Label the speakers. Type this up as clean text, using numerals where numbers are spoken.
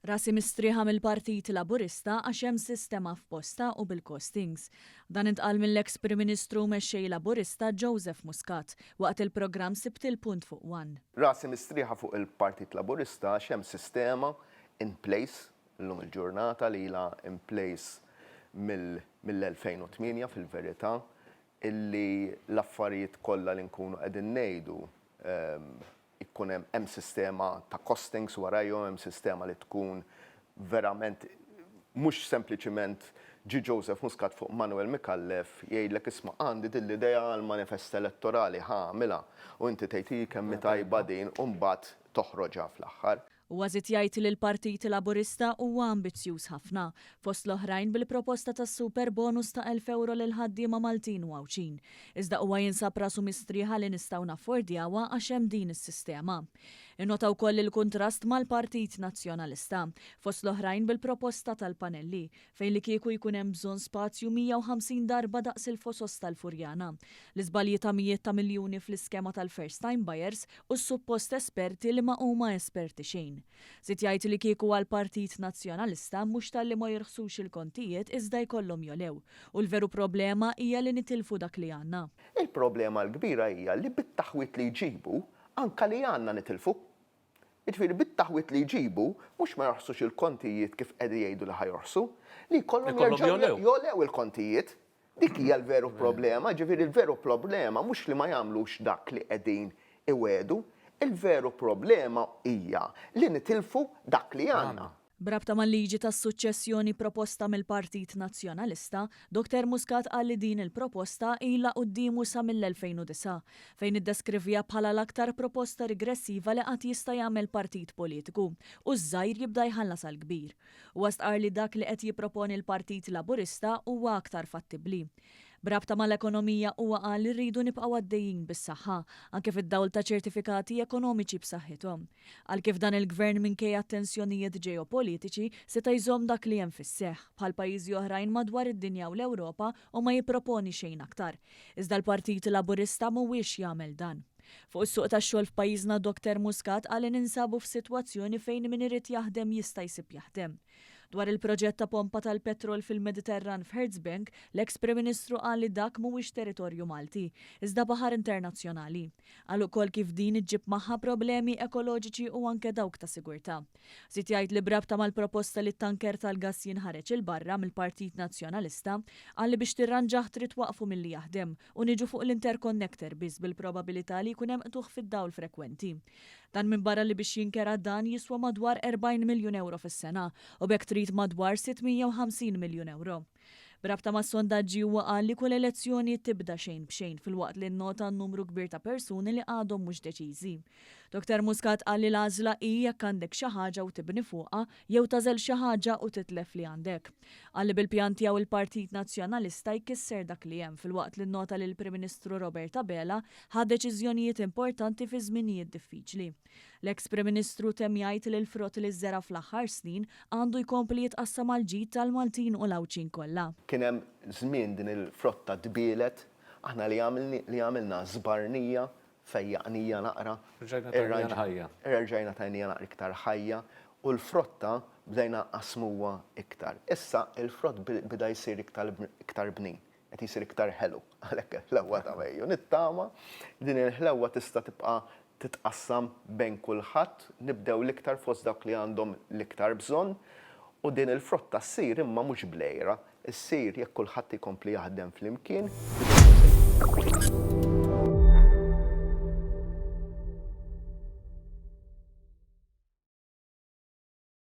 Speaker 1: Rasi mistrieħa mill-Partit Laburista għax hemm sistema f'postha u bil-costings. Dan intqal mill-eks Prim Ministru u Mexxej Laburista Joseph Muscat waqt il-programm Sibt il-Punt fuq one.
Speaker 2: Rasi mistrieħa fuq il-Partit Laburista għax hemm sistema in place illum il-ġurnata li ilha in place mill-2008 fil-verità illi l-affarijiet kollha li nkunu qegħdin ngħidu ikun hemm hemm sistema ta' costings warajhom, hemm sistema li tkun verament mhux sempliċiment ġie Joseph Muscat fuq Manuel Micallef jgħidlek isma' għandi din l-idea għall-manifest elettorali ħa agħmilha u inti tgħid hi kemm hi tajba din u mbagħad toħroġha fl-aħħar.
Speaker 1: Huwa żied jgħid li l-Partit Laburista huwa ambizzjuż ħafna, fost l-oħrajn bil-proposta tas-super bonus ta' 1,000 ewro lill-ħaddiema Maltin u Għawdxin. Iżda huwa jinsab rasu mistrieħa li nistgħu naffordjawha għax hemm din is-sistema. Innota wkoll il-kuntrast mal-Partit Nazzjonalista, fost l-oħrajn bil-proposta tal-panelli, fejn li kieku jkun hemm bżonn spazju 150 darba daqs il-fosos tal-Furjana, l-iżbalji ta' mijiet ta' miljuni fl-iskema tal-first time buyers u s-suppost esperti li ma huma esperti xejn. Żied jgħid li kieku għall-Partit Nazzjonalista mhux talli ma jirħsux il-kontijiet iżda jkollhom jogħlew u l-veru problema hija li nitilfu dak li għandna.
Speaker 2: Il-problema l-kbira hija li bit-taħwid li jġibu anke li għandna nitilfu. Jiġifieri bit-taħwid li jġibu, mhux ma jorħsux il-kontijiet kif qegħdin jgħidu li ħa jorħsu, li jkollhom jerġgħu jogħlew il-kontijiet. Dik hija l-veru problema, jiġifieri l-veru problema mhux li ma jagħmlux dak li qegħdin iwiegħdu, il-veru problema hija li nitilfu dak li għandna.
Speaker 1: B'rabta mal-liġi tas-suċċessjoni proposta mill-Partit Nazzjonalista, Dottor Muscat qal li din il-proposta ilha quddiemu sa mill-2009, fejn iddeskriviha bħala l-aktar proposta rigressiva li qatt jista' jagħmel partit politiku, u ż-żgħir jibda jħallas għall-kbir. Huwa stqarr li dak li qed jipproponi l-Partit Laburista huwa aktar fattibbli. B'rabta mal-ekonomija huwa qal li rridu nibqgħu għaddejjin bis-saħħa, anke fid-dawl ta' ċertifikati ekonomiċi b'saħħithom. Qal kif dan il-Gvern minkejja t-tensjonijiet ġeopolitiċi seta' jżomm dak li hemm fis-seħħ, bħal pajjiżi oħrajn madwar id-dinja u l-Ewropa u ma jipproponi xejn aktar. Iżda l-Partit Laburista mhuwiex jagħmel dan. Fuq is-suq tax-xogħol f'pajjiżna Dottor Muscat qal li ninsabu f'sitwazzjoni fejn min irid jaħdem jista' jsib jaħdem. Dwar il-proġett ta' pompa tal-petrol fil-Mediterran f'Hertzbank, l-eks Prim Ministru qal li dak mhuwiex territorju Malti, iżda baħar internazzjonali. Qal ukoll kif din iġġib magħha problemi ekoloġiċi u anke dawk ta' sigurtà. Żied jgħid li b'rabta mal-proposta li t-tanker tal-gass jinħareġ 'il barra mill-Partit Nazzjonalista, qal li biex tirranġah trid twaqqfu milli jaħdem u niġu fuq l-interconnector biss bil-probabilità li jkun hemm qtugħ fid-dawl frekwenti. Dan minbarra li biex jinkera dan jiswa madwar 40 miljun ewro fis-sena u b'hekk trid madwar 650 miljun ewro. B'rabta mas-sondaġġi huwa qal li kull elezzjoni tibda xejn b'xejn filwaqt li nnota n-numru kbir ta' persuni li għadhom mhux deċiżi. Dottor Muscat qal li l-għażla hi jekk għandek xi ħaġa u tibni fuqha jew tagħżel xi ħaġa u titlef li għandek. Qal li bil-pjan tiegħu l-Partit Nazzjonalista jkisser dak li hemm filwaqt li nnota li l-Prim Ministru Robert Abela ħa deċiżjonijiet importanti fi żminijiet diffiċli. L-eks Prim Ministru temm jgħid li l-frott li żera' fl-aħħar snin għandu jkompli jitqassam għall-ġid tal-Maltin u l-Għawdxin kollha.
Speaker 2: Kien hemm żmien din il-frotta tbielet, aħna li li għamilna żbarnija, fejjaqnija naqra.
Speaker 3: Rġajna tajnija ħajja.
Speaker 2: Rġajna tajnija naqra iktar ħajja u l-frotta bdejna nqassmuha iktar. Issa l-frott beda jsir iktar bnin. Qed jsir iktar ħelu, għalhekk il-ħlewwa ta' Mejju. Nittama li din il-ħlewwa tista' tibqa' titqassam bejn kulħadd, nibdew l-iktar fost dawk li għandhom l-iktar bżonn, u din il-frotta ssir imma mhux bl-għira, issir jekk kulħadd ikompli jaħdem flimkien.